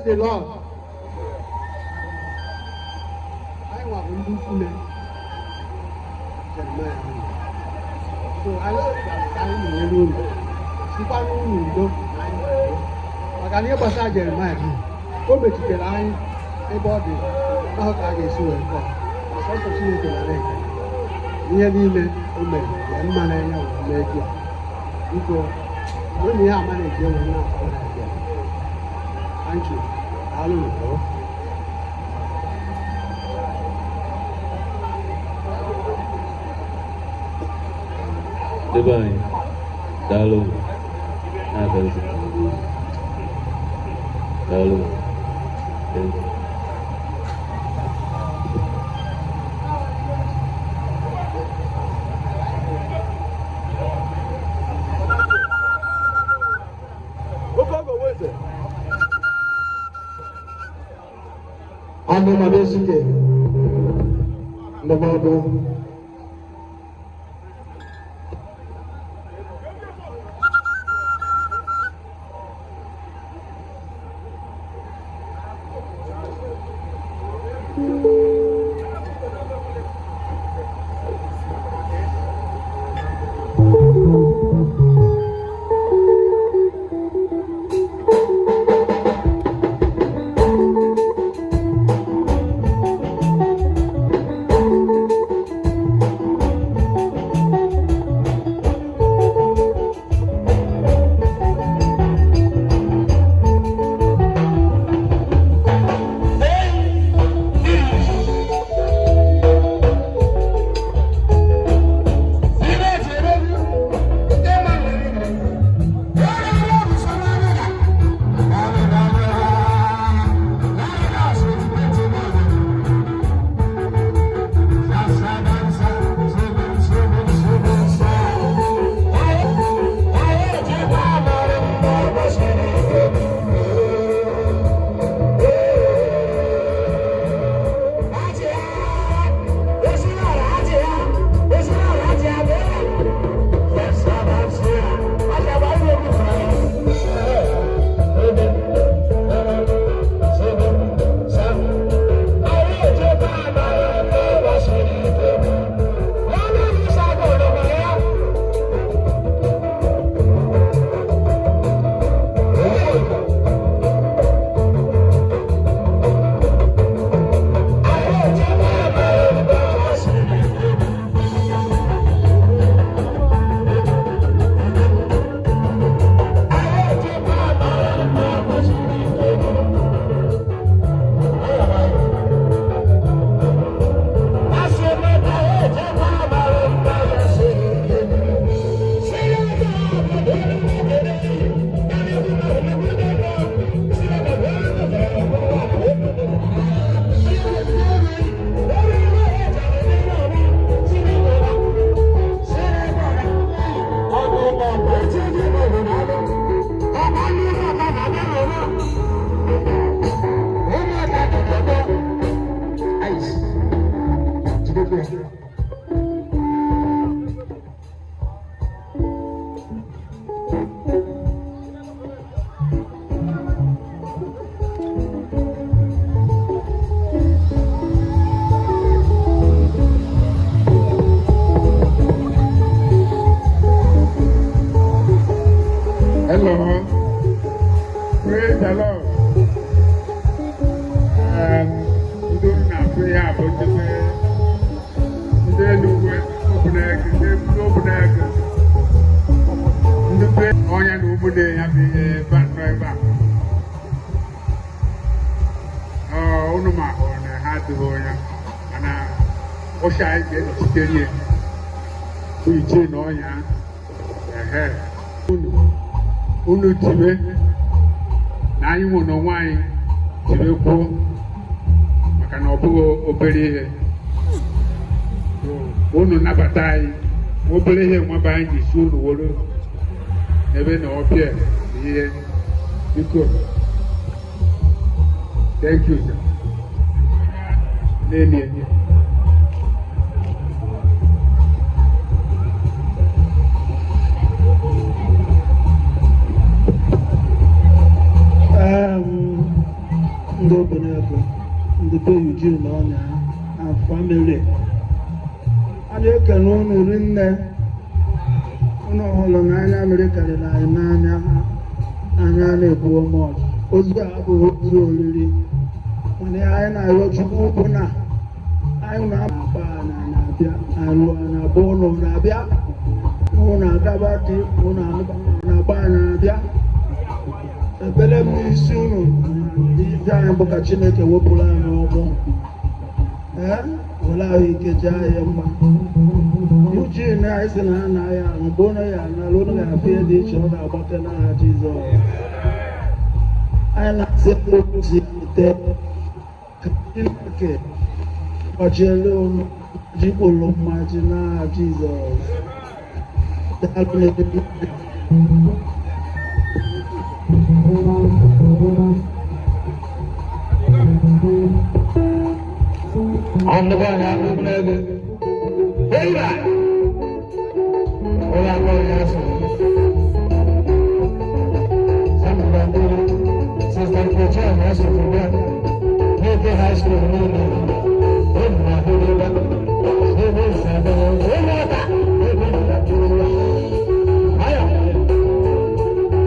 The Lord. Anyị nwa bụ ndị ukwu na Jeremiah ahụ. So anyị ka anyị na-enyere unu, sikwa n'unu udo na anyị na-udo. Maka na ihe gbasara Jeremiah, o metụtara anyị ebe ọ dị ahụ ka a ga-esi wee kọọ. Sọsọ Chineke nara ekele. Ihe niile o mere ya mma n'anya wee mee gị a. Biko, ọ na ihe ama na-eji enwe na-akpọ na abịa. Thank you. Daalụ n'udo. Ndị be anyị, daalụ, na-agazi, daalụ. Thank you. Anụmanụ ezike ndụmọdụ. Hello. Praise the Lord. Ndị unu na-afụ ihe a bụ ndị Enugwu Ogbuneke, ndị Ogbuneke, ndị be onye na ụmụnne ya bụ ihe ebe nọ ebe a. Ọ unu ma hụ na ha adịghị onye mana ụsha anyị ga-enọchite ihe bụ ichie na ọnya ehe unu tibe na anyị nwere onwe anyị tibe kwuo maka na ọ bụghị obere ihe unu nabata anyị. Obere ihe nwaba anyị ji si unu were ebe na ọbịa na ihe. Biko, thank you, sir. N'elie. Ọnya and family. A na-ekene unu rinne. Unu hụrụ n'anya mmiri karịrị anyị n'anya. Anya na-ebuo mọch. Ozu a abụghị ozu oriri. Mana ihe anyị na-arịọ Chukwu bụ na anyị na-agba anyị na-abịa, anyị lụọ na-abụ ụlọ na-abịa, ụnụ agaba dị ụnụ na-agba anyị abịa. Ekpere m n'isi unu ndị anyị bụ ka Chineke wepụrụ anyị ọgbọ ee were ahụike jee anyị mma. Eugene, anyị sị na ha na-aya ahụ mgbe ụnụ ya anara, ụnụ ga-afụ ihe dị iche, ọ ga-agbake n'aha Jizọs. Anyị na-asị si ite ka Chineke gbachiere unu ji kpụrụ mmaji n'aha Jizọs. Daalụ n'ebe. Ndị be anyị akpụkpọ n'ego. Eyira! Ụlọ akpọ ya asụ. Sam Banduru, Sister Nkechi Amasu Fuga, N'Eke High School niile, Ebu na Abụrụba, Ebe Nsabere, Onye Ọka, Ebe Ndabụrụ. Ayo!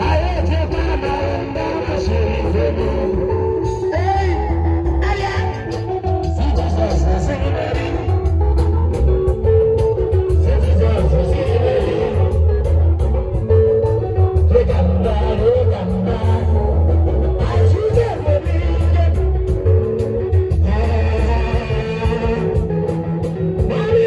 Ayo echekwa na ndị amasịrị ebe. Hey! Aya! See Jesus, see Mary. See Jesus, see Mary. Look at that, look at that. I see them, baby. Ah. Mary,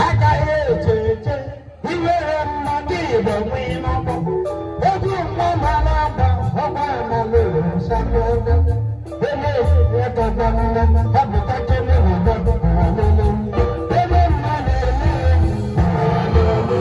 Agaghị eche eche iwere mmadụ igbo nwee n'ọgbọ egwu mmanụ na-agba ọgba amalụsagogo ebe etọgbọnne ọbụta kene n'ọgbọ ụwa niile ebe mmadụ eme ụwa niile.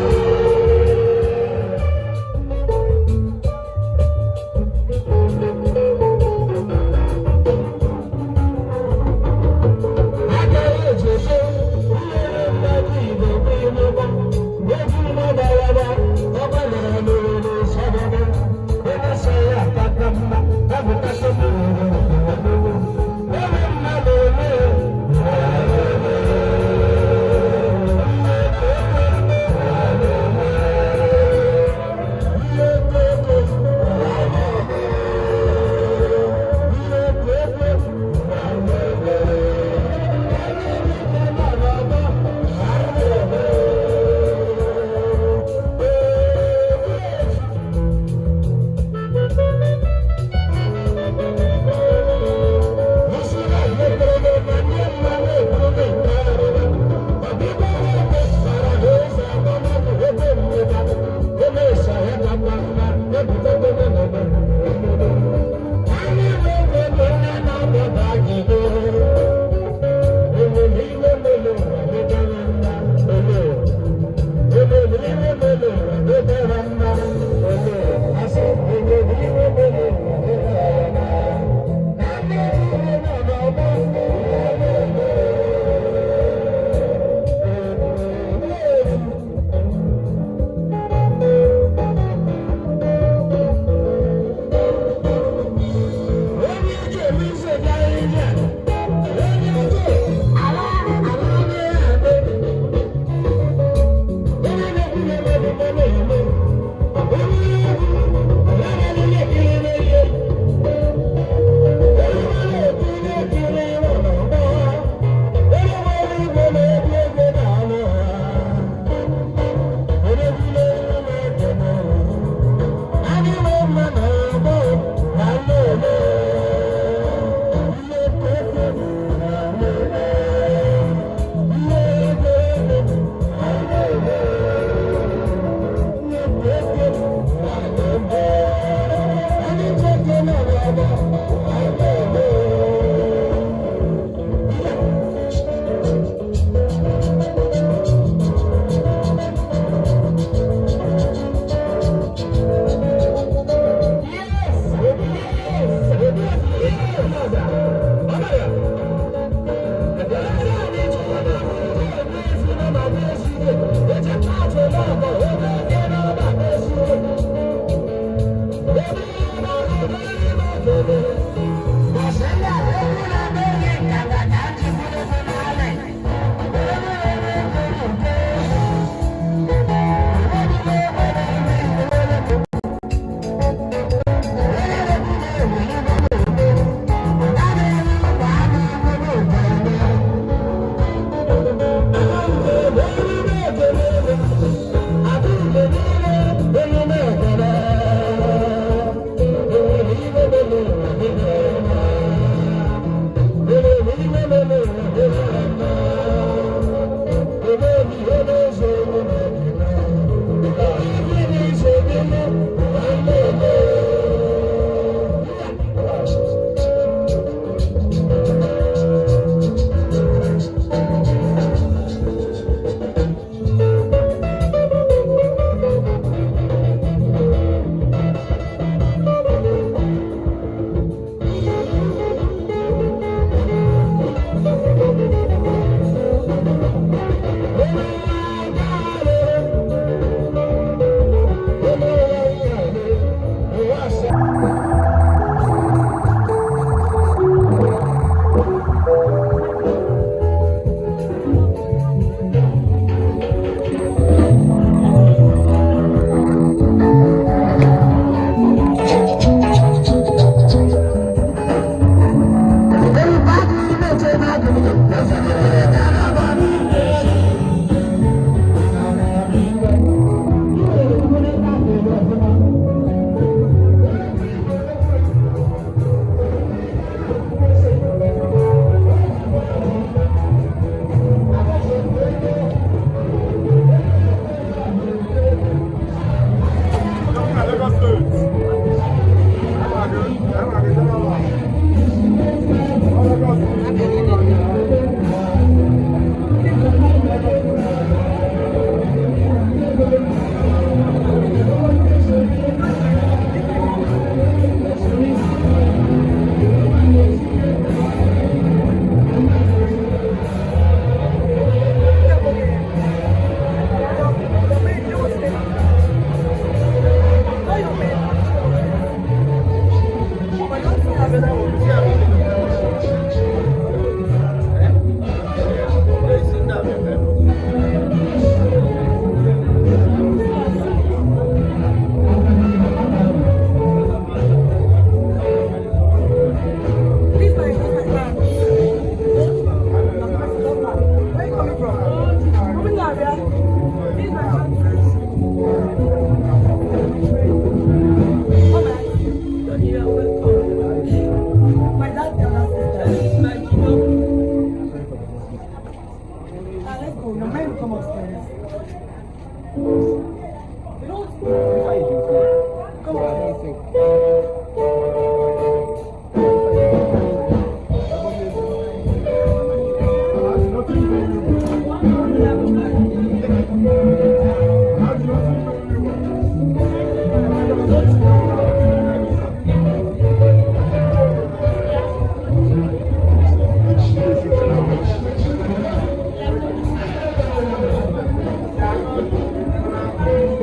So I don't think.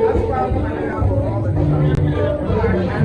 That's why I'm